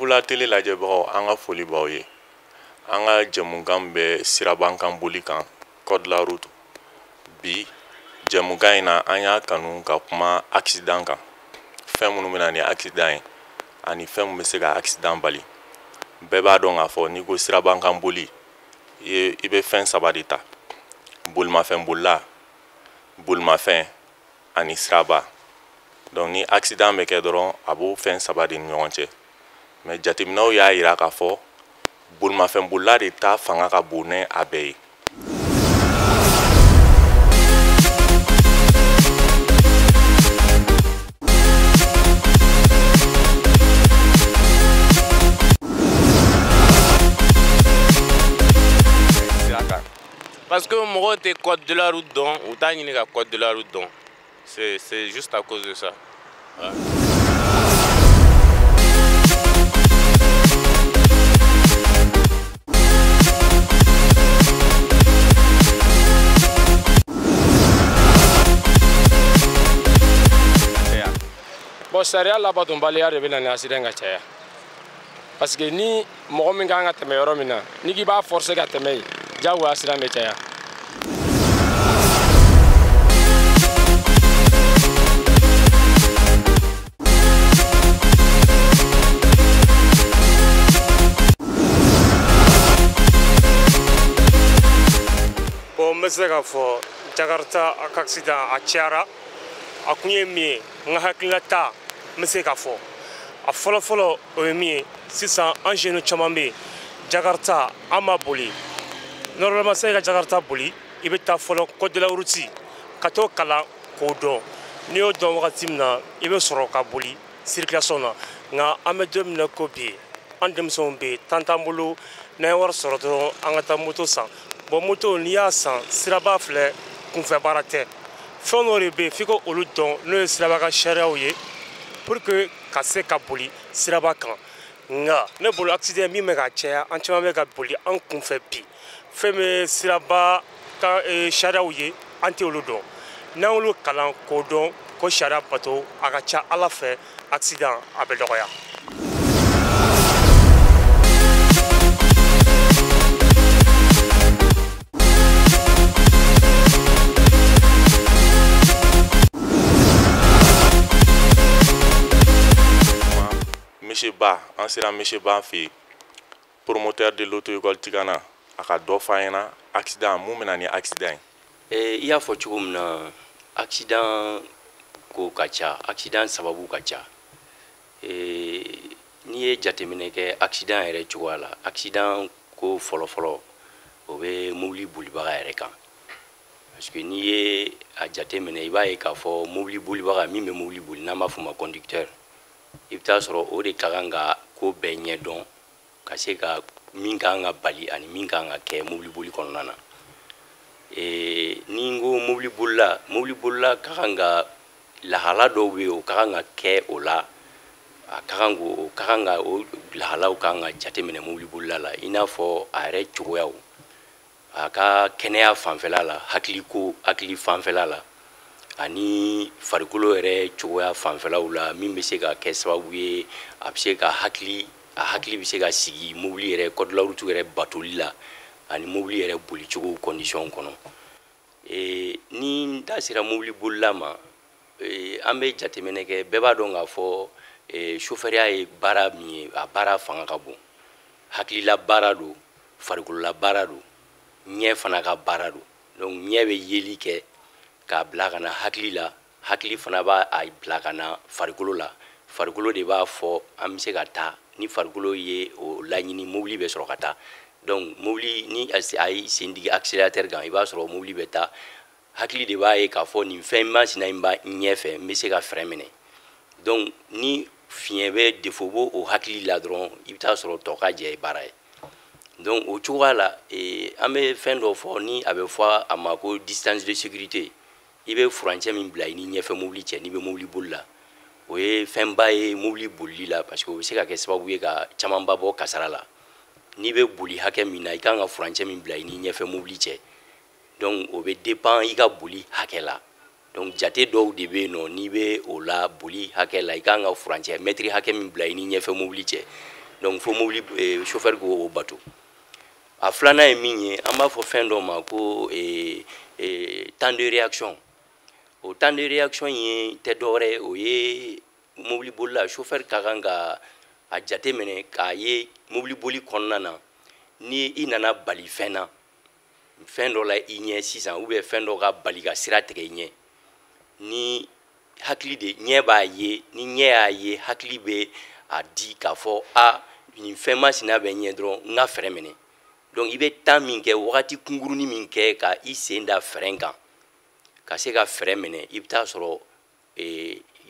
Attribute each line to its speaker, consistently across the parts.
Speaker 1: Fula tele lajɛbagaw, an ka foli b'aw ye. An ka jɛmukan bɛ siraban boli kan, code de la route. Bi jɛmukan in na, an y'a kanu ka kuma accident kan, fɛn minnu bɛ na ni accident ye ani fɛn min bɛ se ka accident bali. Bɛɛ b'a dɔn k'a fɔ n'i ko siraban kan boli, i bɛ fɛn saba de ta: bolimafɛn bolila, bolimafɛn ani siraba. Donc ni accident bɛ kɛ dɔrɔn, a b'o fɛn saba de ni ɲɔgɔn cɛ. Mais jateminɛw y'a yira k'a fɔ bolimafɛn bolila de ta fanga ka bon ni a bɛɛ ye.
Speaker 2: Parce que mɔgɔw tɛ code de la route dɔn, u t'a ɲini ka code de la route dɔn. C'est juste à cause de ça. Ouais.
Speaker 3: Bon, sariya labatobaliya de bɛ na ni accident ka caya, parce que ni mɔgɔ min kan ka tɛmɛ yɔrɔ min na, n'i k'i b'a forcer ka tɛmɛ yen, diyagoya accident bɛ caya.
Speaker 4: Bon, n bɛ se k'a fɔ Jakarta a ka accident a cayara. A kun ye min ye, n ka hakilinata, n bɛ se k'a fɔ a fɔlɔ-fɔlɔ, o ye min ye, sisan an jeunes caman bɛ yen, Jakarta an ma boli. Normalement, sani ka Jakarta boli, i bɛ taa fɔlɔ code de la route ka t'o kalan k'o dɔn. N'i y'o dɔn wagati min na, i bɛ sɔrɔ ka boli circulation na. Nka an bɛ don min na ko bi, an denmisɛnw bɛ yen, temps t'an bolo. N'an ye wari sɔrɔ dɔrɔn, an ka taa moto san. Bon, moto, n'i y'a san, siraba filɛ, kunfɛ baara tɛ. Fɛn dɔw de bɛ yen f'i ka olu dɔn, n'o ye siraba ka sariyaw ye, pour que ka se ka boli siraba kan. Nka ne bolo, accident min bɛ ka caya, an caman bɛ ka boli an kunfɛ bi, fɛn min siraba ka sariyaw ye, an tɛ olu dɔn. N'an y'olu kalan k'o dɔn, ko sariya bato, a ka ca Ala fɛ, accident a bɛ dɔgɔya.
Speaker 1: Monsieur Ba, an sera Monsieur Ba fɛ yen, promoteur de l'auto-école Tigana, a ka dɔ f'an ɲɛna accident, mun bɛ na ni accident
Speaker 5: ye. I y'a fɔ cogo min na, accident ko ka ca, accident sababu ka ca. N'i ye jateminɛ kɛ accident yɛrɛ cogoya la, accident ko fɔlɔfɔlɔ, o bɛ mobili bolibaga yɛrɛ kan, parce que n'i ye a jateminɛ, i b'a ye k'a fɔ mobili bolibaga min bɛ mobili boli, n'an b'a fɔ o ma conducteur, i bɛ taa sɔrɔ o de ka kan ka ko bɛɛ ɲɛdɔn, ka se ka min ka kan ka bali ani min ka kan ka kɛ mobili boli kɔnɔna na. Ni n ko mobili bolila, mobili bolila ka kan ka lahala dɔw bɛ yen, o ka kan ka kɛ o la, a ka kan k'o ka kan ka o lahalaw ka kan ka jateminɛ mobili bolila la, i n'a fɔ a yɛrɛ cogoyaw, a ka kɛnɛya fanfɛla la, hakiliko hakili fanfɛla la, ani farikolo yɛrɛ cogoya fanfɛlaw la, min bɛ se ka kɛ sababu ye a bɛ se ka hakili, a hakili bɛ se ka sigi mobili yɛrɛ code de la route yɛrɛ batoli la ani mobili yɛrɛ bolicogo condition kɔnɔ. Ni n da sera mobili bolila ma, an bɛ jateminɛ kɛ, bɛɛ b'a dɔn k'a fɔ sofɛriya ye baara min ye, a baara fanga ka bon. Hakilila baara don, farikolola baara don, ɲɛ fana ka baara don. Donc ɲɛ bɛ yeli kɛ k'a bila ka na hakili la, hakili fana b'a a bila ka na farikolo la, farikolo de b'a fɔ an bɛ se ka taa. Ni farikolo ye o laɲini, mobili bɛ sɔrɔ ka taa. Donc mobili, ni a ye sen digi accélérateur kan, i b'a sɔrɔ mobili bɛ taa. Hakili de b'a ye k'a fɔ nin fɛn masina in b'a ɲɛfɛ, n bɛ se ka frein minɛ. Donc ni fiɲɛ bɛ défaut b'o o hakili la dɔrɔn, i bɛ taa sɔrɔ tɔ ka jɛ ye baara ye. Donc o cogoya la, an bɛ fɛn dɔ fɔ ni a bɛ fɔ a ma ko distance de sécurité. I bɛ furancɛ min bila i ni ɲɛfɛ mobili cɛ n'i bɛ mobili boli la, o ye fɛnba ye mobili bolili la, parce que o bɛ se ka kɛ sababu ye ka camanba bɔ kasara la. N'i bɛ boli hakɛ min na, i kan ka furancɛ min bila i ni ɲɛfɛ mobili cɛ, donc o bɛ dépend i ka boli hakɛ la. Donc jate dɔw de bɛ yen nɔ, n'i bɛ o la boli hakɛ la, i kan ka furancɛ mɛtiri hakɛ min bila i ni ɲɛfɛ mobili cɛ. Donc fo mobili chauffeur k'o bato. A filanan ye min ye, an b'a fɔ fɛn dɔ ma ko temps de réaction. O temps de réaction ye tɛ dɔwɛrɛ ye, o ye mobili bolila, chauffeur ka kan ka a jate minɛ k'a ye mobili boli kɔnɔna na, ni i nana bali fɛn na, fɛn dɔ la i ɲɛ sisan, ou bien fɛn dɔ ka bali ka sira tigɛ i ɲɛ, ni hakili de ɲɛ b'a ye, ni ɲɛ y'a ye, hakili bɛ a di k'a fɔ a nin fɛn masina bɛ ɲɛ dɔrɔn, n ka frein minɛ. Donc i bɛ temps min kɛ, wagati kunkurunin min kɛ ka i sen da frein kan ka se ka frein minɛ, i bɛ taa sɔrɔ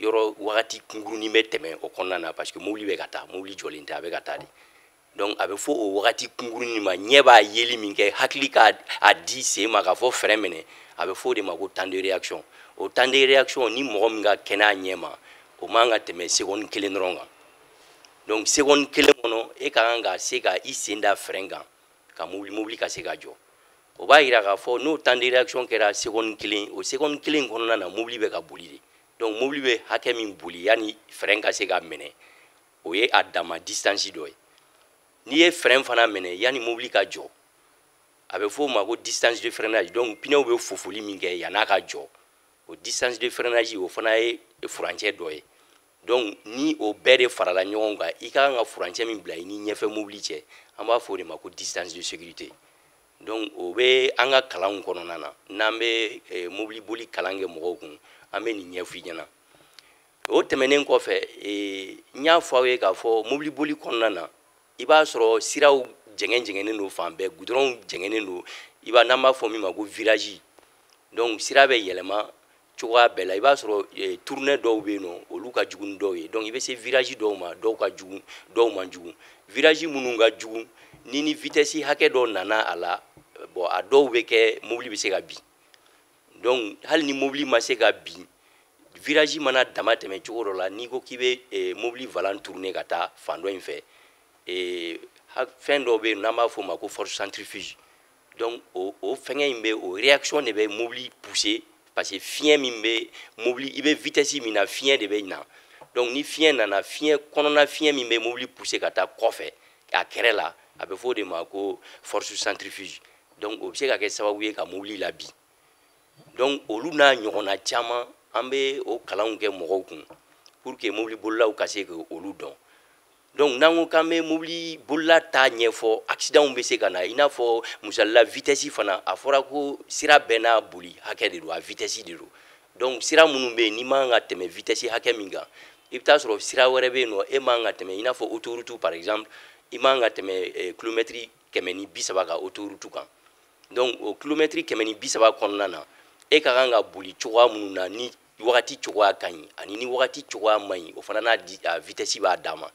Speaker 5: yɔrɔ wagati kunkurunin bɛ tɛmɛ o kɔnɔna na, parce que mobili bɛ ka taa, mobili jɔlen tɛ, a bɛ ka taa de. Donc a bɛ fɔ o wagati kunkurunin ma, ɲɛ b'a yeli min kɛ, hakili ka a di sen ma k'a fɔ frein minɛ, a bɛ fɔ o de ma ko temps de réaction. O temps de réaction, ni mɔgɔ min ka kɛnɛ a ɲɛ ma, o man ka tɛmɛ seconde kelen dɔrɔn kan. Donc seconde kelen kɔnɔ, e ka kan ka se ka i sen da frein kan ka mobili ka se ka jɔ. O b'a yira k'a fɔ n'o temps de réaction kɛra seconde kelen, o seconde kelen kɔnɔna na, mobili bɛ ka boli de. Donc mobili bɛ hakɛ min boli yanni frein ka se ka minɛ, o ye a dama distance dɔ ye. N'i ye frein fana minɛ yanni mobili ka jɔ, a bɛ fɔ o ma ko distance de freinage. Donc pneu bɛ fofoli min kɛ yann'a ka jɔ, o distance de freinage, o fana ye furancɛ dɔ ye. Donc ni o bɛɛ de farala ɲɔgɔn kan, i ka kan ka furancɛ min bila i ni ɲɛfɛ mobili cɛ, an b'a fɔ o de ma ko distance de sécurité. Donc o bɛ an ka kalanw kɔnɔna na, n'an bɛ mobili boli kalan kɛ mɔgɔw kun, an bɛ nin ɲɛfɔ i ɲɛna. O tɛmɛnen kɔfɛ, n y'a fɔ aw ye k'a fɔ mobili boli kɔnɔna na, i b'a sɔrɔ siraw jɛngɛ jɛngɛnnen don fan bɛɛ, goudron jɛngɛnnen don, i b'a n'an b'a fɔ min ma ko virage. Donc sira bɛ yɛlɛma cogoya bɛɛ la, i b'a sɔrɔ tournée dɔw bɛ yen nɔ, olu ka jugu ni dɔw ye. Donc i bɛ se virage dɔw ma, dɔw ka jugu, dɔw man jugu. Virage minnu ka jugu, ni vitesse hakɛ dɔ nana a la, bon, a dɔw bɛ kɛ mobili bɛ se ka bin. Donc hali ni mobili ma se ka bin, virage mana dama tɛmɛ cogo dɔ la, n'i ko k'i bɛ mobili volant tourner ka taa fan dɔ in fɛ, fɛn dɔ bɛ yen n'an b'a fɔ o ma ko force centrifuge. Donc o fɛngɛ in bɛ, o réaction de bɛ mobili pousser, parce que fiɲɛ min bɛ mobili, i bɛ vitesse min na, fiɲɛ de bɛ na. Donc ni fiɲɛ nana, fiɲɛ kɔnɔna fiɲɛ min bɛ mobili pousser ka taa kɔfɛ a kɛrɛ la, a bɛ fɔ o de ma ko force centrifuge. Donc o bɛ se ka kɛ sababu ye ka mobili labin. Donc olu n'a ɲɔgɔnna caman, an bɛ o kalanw kɛ mɔgɔw kun pour que mobili bolilaw ka se k'olu dɔn. Donc n'an ko k'an bɛ mobili bolila ta ɲɛfɔ, accident bɛ se ka na, i n'a fɔ misalila vitesse fana, a fɔra ko sira bɛɛ n'a boli hakɛ de don, a vitesse de don. Donc sira minnu bɛ yen n'i man ka tɛmɛ vitesse hakɛ min kan, i bɛ taa sɔrɔ sira wɛrɛ bɛ yen nɔ, e man ka tɛmɛ, i n'a fɔ autoroute par exemple, i man ka tɛmɛ kilomɛtiri 130 kan autoroute kan. Donc o kilomɛtiri 130 kɔnɔna na, e ka kan ka boli cogoya minnu na, ni wagati cogoya ka ɲi ani ni wagati cogoya man ɲi, o fana n'a vitesse b'a d'a ma.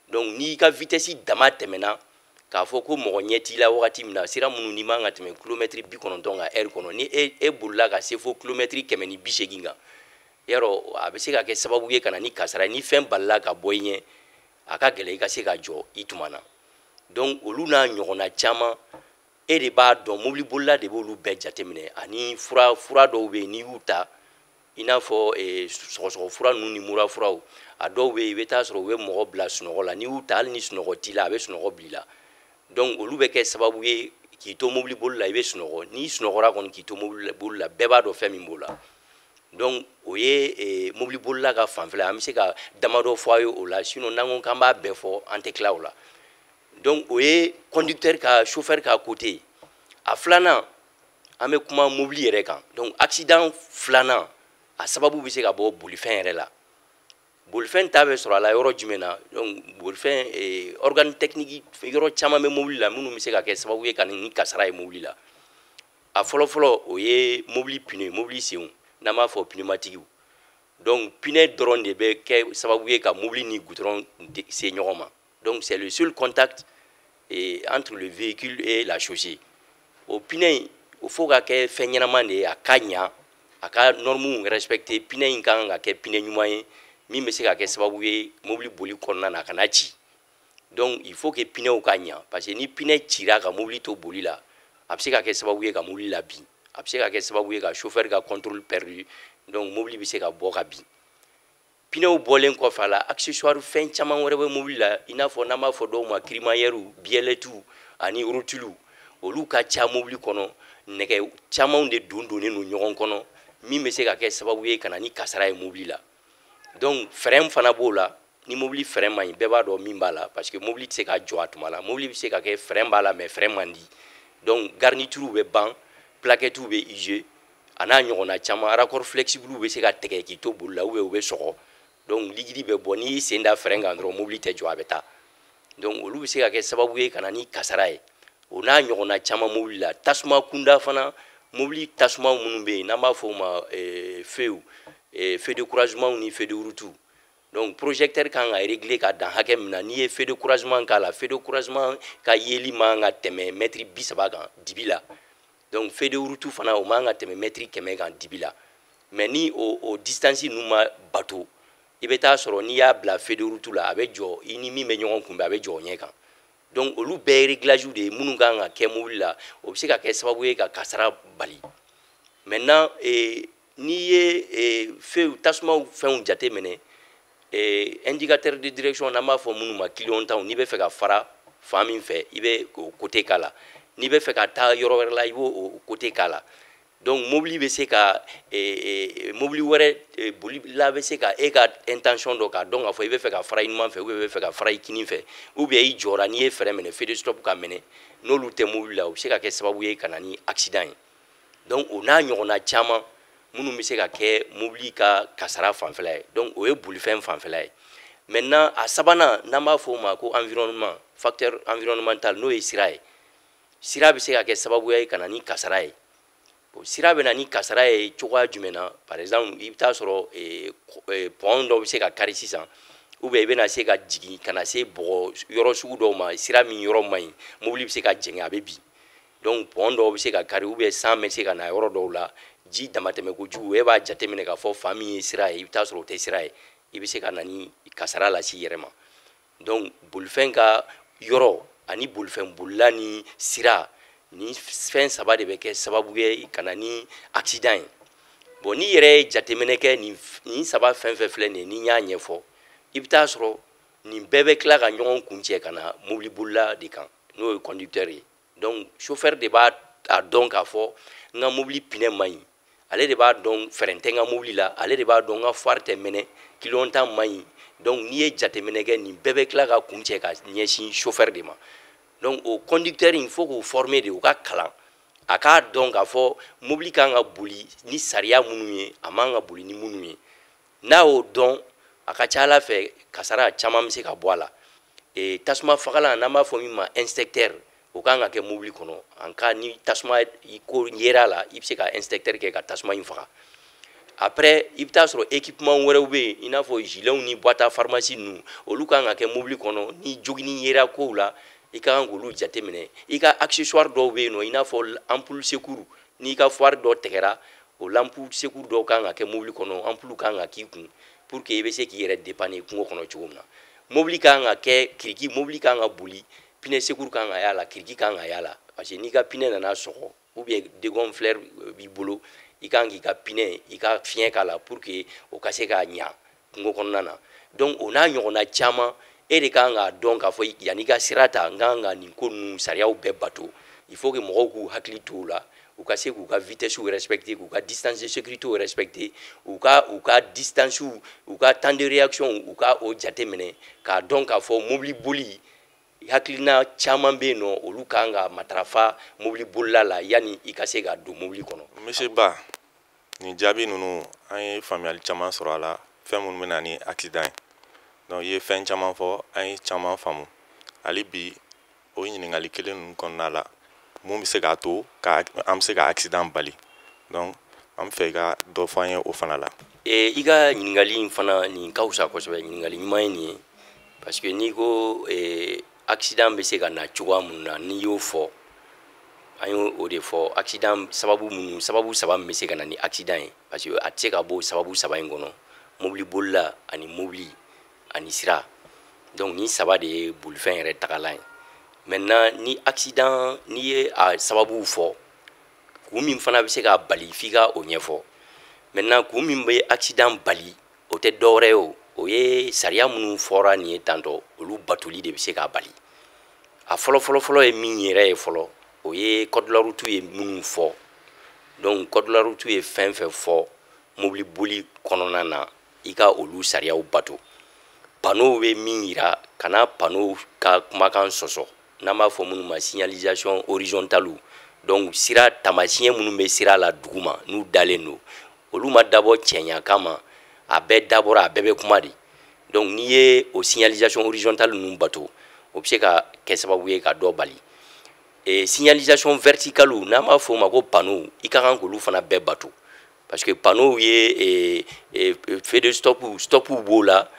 Speaker 5: Donc n'i ka vitesse dama tɛmɛna k'a fɔ ko mɔgɔ ɲɛ t'i la wagati min na, sira minnu n'i man ka tɛmɛ kilomɛtiri 90 kan heure kɔnɔ, ni e bolila ka se fo kilomɛtiri 180 kan, yarɔ a bɛ se ka kɛ sababu ye ka na ni kasara ye. Ni fɛn balila ka bɔ i ɲɛ, a ka gɛlɛn i ka se ka jɔ i tuma na. Donc olu n'a ɲɔgɔnna caman, e de b'a dɔn, mobili bolila de b'olu bɛɛ jateminɛ. Ani fura dɔw bɛ yen n'i y'u ta, i n'a fɔ sɔgɔsɔgɔ fura ninnu ni mura furaw, a dɔw bɛ yen i bɛ taa sɔrɔ u bɛ mɔgɔ bila sunɔgɔ la, n'i y'u ta hali ni sunɔgɔ t'i la, a bɛ sunɔgɔ bila i la. Donc olu bɛ kɛ sababu ye k'i to mobili boli la, i bɛ sunɔgɔ. N'i sunɔgɔra kɔni k'i to mobili boli la, bɛɛ b'a dɔn fɛn min b'o la. Donc o ye mobili bolila ka fanfɛla, an bɛ se ka damadɔ fɔ a ye o la, sinon n'an ko k'an b'a bɛɛ fɔ, an tɛ tila o la. Donc o ye conducteur ka, chauffeur ka côté. A filanan, an bɛ kuma mobili yɛrɛ kan. Donc accident filanan, a sababu bɛ se ka bɔ bolifɛn yɛrɛ la. Bolifɛn ta bɛ sɔrɔ a la yɔrɔ jumɛn na? Donc bolifɛn, organe technique yɔrɔ caman bɛ mobili la minnu bɛ se ka kɛ sababu ye ka ni kasara ye mobili la. A fɔlɔ-fɔlɔ, o ye mobili pneu, mobili senw, n'an b'a fɔ pneumatique. Donc pneu dɔrɔn de bɛ kɛ sababu ye ka mobili ni goudron se ɲɔgɔn ma. Donc c'est le seul contact entre le véhicule et la chaussée. O pneu in, o fo ka kɛ fɛn ɲɛnama de ye, a ka ɲa, a ka normes respecter. Pneu in ka kan ka kɛ pneu ɲuman ye min bɛ se ka kɛ sababu ye mobili boli kɔnɔna na, a kana ci. Donc il faut que pneu ka ɲa, parce que ni pneu cira ka mobili to boli la, a bɛ se ka kɛ sababu ye ka mobili labin, a bɛ se ka kɛ sababu ye ka chauffeur ka contrôle perdu. Donc mobili bɛ se ka bɔ ka bin. Pneu bɔlen kɔfɛ a la, accessoire fɛn caman wɛrɛ bɛ mobili la, i n'a fɔ n'an b'a fɔ dɔw ma crémaillère, biellettes ani rotules. Olu ka ca mobili kɔnɔ. Nɛgɛ camanw de don donnen don ɲɔgɔn kɔnɔ, min bɛ se ka kɛ sababu ye ka na ni kasara ye mobili la. Donc frein fana b'o la. Ni mobili frein man ɲi, bɛɛ b'a dɔn min b'a la, parce que mobili tɛ se ka jɔ a tuma la. Mobili bɛ se ka kɛ frein b'a la, mais frein man di. Donc garniture bɛ ban, plaquettes bɛ user, a n'a ɲɔgɔnna caman. Raccord flexible bɛ se ka tigɛ k'i to boli la, ou bien u bɛ sɔgɔ. Donc liquide bɛ bɔ, n'i y'i sen da frein kan dɔrɔn, mobili tɛ jɔ, a bɛ taa. Donc olu bɛ se ka kɛ sababu ye ka na ni kasara ye, o n'a ɲɔgɔnna caman mobili la. Tasuma kunda fana, mobili tasuma minnu bɛ yen, n'an b'a fɔ o ma feu, feu de croisement ni feu de route. Donc projecteur kan ka régler ka dan hakɛ min na, n'i ye feu de croisement k'a la, feu de croisement ka yeli man ka tɛmɛ mètre 30 kan dibi la. Donc feu de route fana, o man ka tɛmɛ mètre 100 kan dibi la. Mais ni o distance ninnu ma bato, i bɛ taa sɔrɔ n'i y'a bila feu de route la, a bɛ jɔ, i ni min bɛ ɲɔgɔn kunbɛn, a bɛ jɔ o ɲɛ kan. Donc olu bɛɛ ye réglage de ye minnu kan ka kɛ mobili la, o bɛ se ka kɛ sababu ye ka kasara bali. Maintenant n'i ye feu, tasumaw, fɛnw jate minɛ, indicateur de direction, n'an b'a fɔ minnu ma clignotants, n'i bɛ fɛ ka fara fan min fɛ, i bɛ o côté k'a la. N'i bɛ fɛ ka taa yɔrɔ wɛrɛ la, i b'o o côté k'a la. Donc mobili bɛ se ka mobili wɛrɛ bolila bɛ se ka e ka intention dɔn, k'a dɔn k'a fɔ i bɛ fɛ ka fara i numan fɛ, ou bien i bɛ fɛ ka fara i kinin fɛ, ou bien i jɔra. N'i ye frein minɛ, feu de stop ka minɛ, n'olu tɛ mobili la, o bɛ se ka kɛ sababu ye ka na ni accident ye. Donc o n'a ɲɔgɔnna caman minnu bɛ se ka kɛ mobili ka kasara fanfɛla ye. Donc o ye bolifɛn fanfɛla ye. Maintenant, a sabanan, n'an b'a fɔ o ma ko environnement, facteur environnemental, n'o ye sira ye. Sira bɛ se ka kɛ sababu ye ka na ni kasara ye. Bon, sira bɛ na ni kasara ye cogoya jumɛn na? Par exemple, i bɛ taa sɔrɔ pont dɔ bɛ se ka kari sisan, ou bien i bɛna se ka jigin ka na se bɔgɔ yɔrɔ sugu dɔw ma, sira min yɔrɔ man ɲi, mobili bɛ se ka jɛngɛ, a bɛ bin. Donc pont dɔw bɛ se ka kari, ou bien san bɛ se ka na yɔrɔ dɔw la, ji damatɛmɛ kojugu. E b'a jateminɛ k'a fɔ fan min ye sira ye, i bɛ taa sɔrɔ o tɛ sira ye, i bɛ se ka na ni kasara lase i yɛrɛ ma. Donc bolifɛn ka yɔrɔ ani bolifɛn bolila ni sira, ni fɛn saba de bɛ kɛ sababu ye ka na ni accident ye. Bon, n'i yɛrɛ ye jateminɛ kɛ, nin saba fɛn fɛn filɛ nin ye, ni n y'a ɲɛfɔ, i bɛ taa sɔrɔ nin bɛɛ bɛ tila ka ɲɔgɔn kuncɛ ka na mobili bolila de kan, n'o ye conducteur ye. Donc chauffeur de b'a a dɔn k'a fɔ n ka mobili pneu man ɲi, ale de b'a dɔn frein tɛ n ka mobili la, ale de b'a dɔn n ka phare tɛ mɛnɛ, clignotant man ɲi. Donc n'i ye jateminɛ kɛ, nin bɛɛ bɛ tila ka kuncɛ ka ɲɛsin chauffeur de ma. Donc o conducteur in, fo k'o former de, o ka kalan, a k'a dɔn k'a fɔ mobili kan ka boli ni sariya minnu ye, a man ka boli ni minnu ye. N'a y'o dɔn, a ka ca ala fɛ, kasara caman bɛ se ka bɔ a la. Tasuma fagalan, n'an b'a fɔ min ma extincteur, o kan ka kɛ mobili kɔnɔ, en cas ni tasuma ko yera a la, i bɛ se ka extincteur kɛ ka tasuma in faga. Après, i bɛ taa sɔrɔ équipement wɛrɛw bɛ yen, i n'a fɔ giletw ni boîte à pharmacie ninnu, olu kan ka kɛ mobili kɔnɔ. Ni jogini yera kow la, i ka kan k'olu jateminɛ. I ka accessoire dɔw bɛ yen nɔ, i n'a fɔ ampoule secours, n'i ka phare dɔ tigɛra, o lampe secours dɔw kan ka kɛ mobili kɔnɔ, ampoule kan ka k'i kun pour que i bɛ se k'i yɛrɛ dépanner kungo kɔnɔ cogo min na. Mobili kan ka kɛ kiriki, mobili kan ka boli, pneu secours kan ka y'a la, kiriki kan ka y'a la, parce que n'i ka pneu nana sɔgɔ, ou bien dégonfleur b'i bolo, i kan k'i ka pneu, i ka fiɲɛ k'a la pour que o ka se ka ɲa kungo kɔnɔna na. Donc o n'a ɲɔgɔnna caman, e de kan k'a dɔn k'a fɔ yanni i ka sira ta, n kan ka nin ko ninnu sariyaw bɛɛ bato. Il faut que mɔgɔw k'u hakili to o la, u ka se k'u ka vitesse respecter, k'u ka distance de sécurité respecter, u ka distance, u ka temps de réaction, u ka o jate minɛ, k'a dɔn k'a fɔ mobili boli hakilina caman bɛ yen nɔ, olu kan ka matarafa mobili bolila la yanni i ka se ka don mobili kɔnɔ.
Speaker 1: Monsieur Ba, nin jaabi ninnu, an ye faamuyali caman sɔrɔ a la, fɛn minnu bɛ na ni accident ye. Donc i ye fɛn caman fɔ, an ye caman faamu. Hali bi, o ɲininkali kelen ninnu kɔnɔna la, mun bɛ se k'a to ka an bɛ se ka accident bali? Donc an bɛ fɛ i ka dɔ fɔ an ye o fana la.
Speaker 5: I ka ɲininkali in fana, nin ka fisa kosɛbɛ. Ɲininkali ɲuman ye nin ye, parce que n'i ko accident bɛ se ka na cogoya mun na, n'i y'o fɔ, an y'o o de fɔ, accident sababu minnu, sababu saba min bɛ se ka na ni accident ye, parce que a tɛ se ka bɔ sababu saba in kɔnɔ: mobili bolila ani mobili ani sira. Donc nin saba de ye bolifɛn yɛrɛ tagalan ye. Maintenant, ni accident, n'i ye a sababuw fɔ, kun min fana bɛ se k'a bali, f'i ka o ɲɛfɔ. Maintenant, kun min bɛ accident bali, o tɛ dɔwɛrɛ ye o O ye sariya minnu fɔra nin ye tantɔ, olu batoli de bɛ se k'a bali. A fɔlɔ fɔlɔ fɔlɔ ye min yɛrɛ ye fɔlɔ, o ye code de la route ye minnu fɔ. Donc code de la route ye fɛn fɛn fɔ mobili boli kɔnɔna na, i ka olu sariyaw bato. Panneau bɛ min yira, kana panneau ka kumakan sɔsɔ, n'an b'a fɔ minnu ma signalisation horizontale. Donc sira taamasiyɛn minnu bɛ sira la duguma, n'u dalen don, olu ma dabɔ cɛɲa kama, a bɛɛ dabɔra, a bɛɛ bɛ kuma de. Donc n'i ye o signalisation horizontale ninnu bato, o bɛ se ka kɛ sababu ye ka dɔ bali. Signalisation verticale, n'an b'a fɔ o ma ko panneau, i ka kan k'olu fana bɛɛ bato, parce que panneau ye feu de stop, stop b'o la,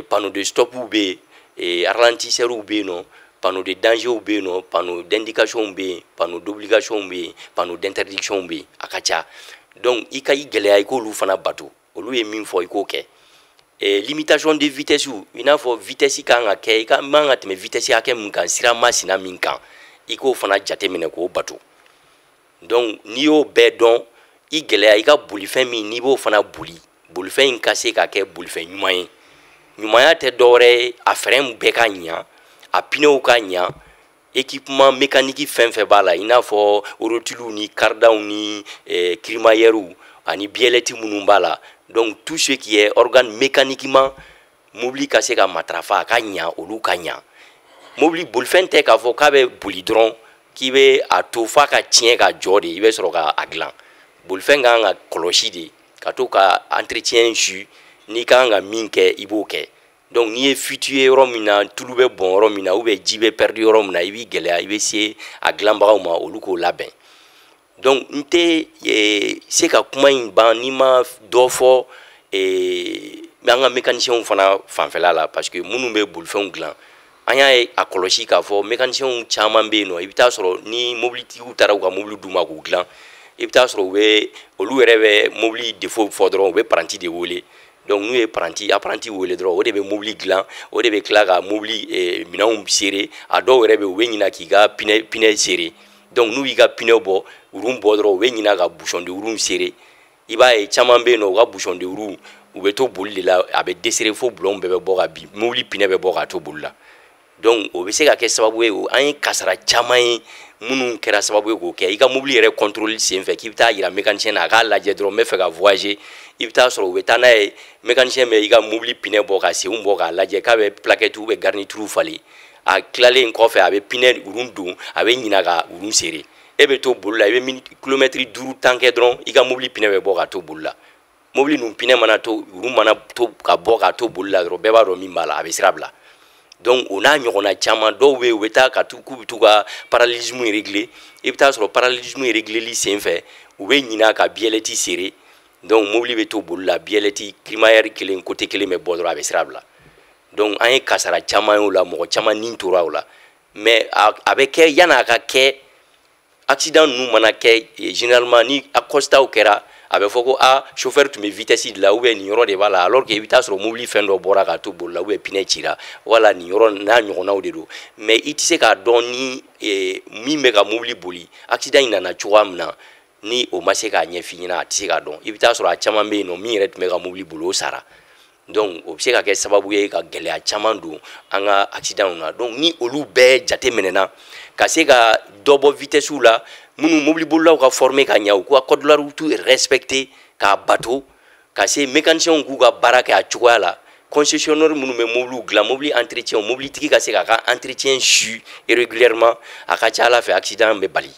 Speaker 5: panneau de stop bɛ yen, ralentisseur bɛ yen nɔ, panneau de danger bɛ yen nɔ, panneau d'indication bɛ yen, panneau d'obligation bɛ yen, panneau d'interdiction bɛ yen, a ka ca. Donc i ka i gɛlɛya i k'olu fana bato, olu ye min fɔ, i k'o kɛ. Limitation de vitesse, i n'a fɔ vitesse kan ka kɛ, i ka man ka tɛmɛ vitesse hakɛ min kan sira masina min kan, i k'o fana jateminɛ k'o bato. Donc n'i y'o bɛɛ dɔn, i gɛlɛya i ka bolifɛn min n'i b'o fana boli, bolifɛn in ka se ka kɛ bolifɛn ɲuman ye. Ɲumanya tɛ dɔwɛrɛ ye, a frein bɛɛ ka ɲa, a pneuw ka ɲa, équipement mécanique fɛn fɛn b'a la, i n'a fɔ rotules ni cardanw ni crémaillèrew ani biellettes minnu b'a la. Donc tout ce qui est organe mécaniquement mobili ka se ka matarafa, a ka ɲa, olu ka ɲa. Mobili bolifɛn tɛ k'a fɔ k'a bɛ boli dɔrɔn k'i bɛ a to f'a ka tiɲɛ ka jɔ de, i bɛ sɔrɔ k'a dilan. Bolifɛn kan ka kɔlɔsi de, ka to ka entretien su, n'i kan ka min kɛ, i b'o kɛ. Donc n'i ye fuite ye yɔrɔ min na, tulu bɛ bɔn yɔrɔ min na, ou bien ji bɛ perdu yɔrɔ min na, i b'i gɛlɛya, i bɛ se a dilanbagaw ma, olu k'o labɛn. Donc n tɛ se ka kuma in ban n'i ma dɔ fɔ an ka mécaniciens fana fanfɛla la, parce que minnu bɛ bolifɛnw dilan, an y'a ye a kɔlɔsi k'a fɔ mécaniciens caman bɛ yen nɔ, i bɛ taa sɔrɔ ni mobilitigiw taara u ka mobili d'u ma k'u dilan, i bɛ taa sɔrɔ u bɛ olu yɛrɛ bɛ mobili défaut fɔ dɔrɔn, u bɛ apprenti de wele. Donc n'u ye apprenti wele dɔrɔn, o de bɛ mobili dilan, o de bɛ tila ka mobili minɛnw serrer. A dɔw yɛrɛ bɛ yen, u bɛ ɲina k'i ka pneu serrer. Donc n'u y'i ka pneu bɔ, roue bɔ dɔrɔn, u bɛ ɲina ka bouchon de roue serrer. I b'a ye caman bɛ yen nɔ, u ka bouchon de roue, u bɛ to boli de la, a bɛ desserrer fo boulon bɛɛ bɛ bɔ ka bin, mobili pneu bɛ bɔ k'a to boli la. Donc o bɛ se ka kɛ sababu ye, an ye kasara caman ye minnu kɛra sababu ye k'o kɛ. I ka mobili yɛrɛ contrôle sen fɛ, k'i bɛ taa yira mécanicien na a k'a lajɛ dɔrɔn, n bɛ fɛ ka voyager, i bɛ taa sɔrɔ u bɛ taa n'a ye, mécanicien bɛ i ka mobili pneu bɔ ka senw bɔ k'a lajɛ k'a bɛ plaquette ou bɛ garniture falen. A tilalen kɔfɛ, a bɛ pneu roue don, a bɛ ɲina ka roue serrer. E bɛ to boli la, i bɛ kilomɛtiri 5, 10 kɛ dɔrɔn, i ka mobili pneu bɛ bɔ ka to boli la. Mobili ninnu pneu mana to, roue mana to ka bɔ ka to boli la dɔrɔn, bɛɛ b'a dɔn min b'a la, a bɛ sira bila. Donc o n'a ɲɔgɔnna caman, dɔw bɛ yen, u bɛ taa ka t'u k'u bɛ t'u ka parallélisme régler, i bɛ taa sɔrɔ parallélisme régleli sen fɛ, u bɛ ɲina ka biellette serrer. Donc mobili bɛ to boli la, biellette crémaillère kelen, côté kelen bɛ bɔ dɔrɔn, a bɛ sira bila. Donc an ye kasara caman ye o la, mɔgɔ caman nin tora o la. Mais a bɛ kɛ yan'a ka kɛ, accident ninnu mana kɛ, généralement ni constat kɛra, a bɛ fɔ ko a chauffeur tun bɛ vitesse de la, ou bien nin yɔrɔ de b'a la, alors que i bɛ taa sɔrɔ mobili fɛn dɔ bɔra ka to boli la, ou bien pneu cira, wala nin yɔrɔ n'a ɲɔgɔnnaw de don. Mais i tɛ se k'a dɔn ni min bɛ ka mobili boli, accident in nana cogoya min na, ni o ma se k'a ɲɛf'i ɲɛna, a tɛ se k'a dɔn. I bɛ taa sɔrɔ a caman bɛ yen nɔ, min yɛrɛ tun bɛ ka mobili boli, o sara. Donc o bɛ se ka kɛ sababu ye ka gɛlɛya caman don an ka accident na. Donc ni olu bɛɛ jate minɛna, ka se ka dɔ bɔ vitesse la, minnu mobilibolilaw ka former ka ɲɛ, u ka code de la route respecter k'a bato, ka se mécaniciens k'u ka baara kɛ a cogoya la, concessionnaire minnu bɛ mobiliw dilan, mobili entretien, mobilitigi ka se k'a ka entretien su régulièrement, a ka ca ala fɛ accident bɛ bali.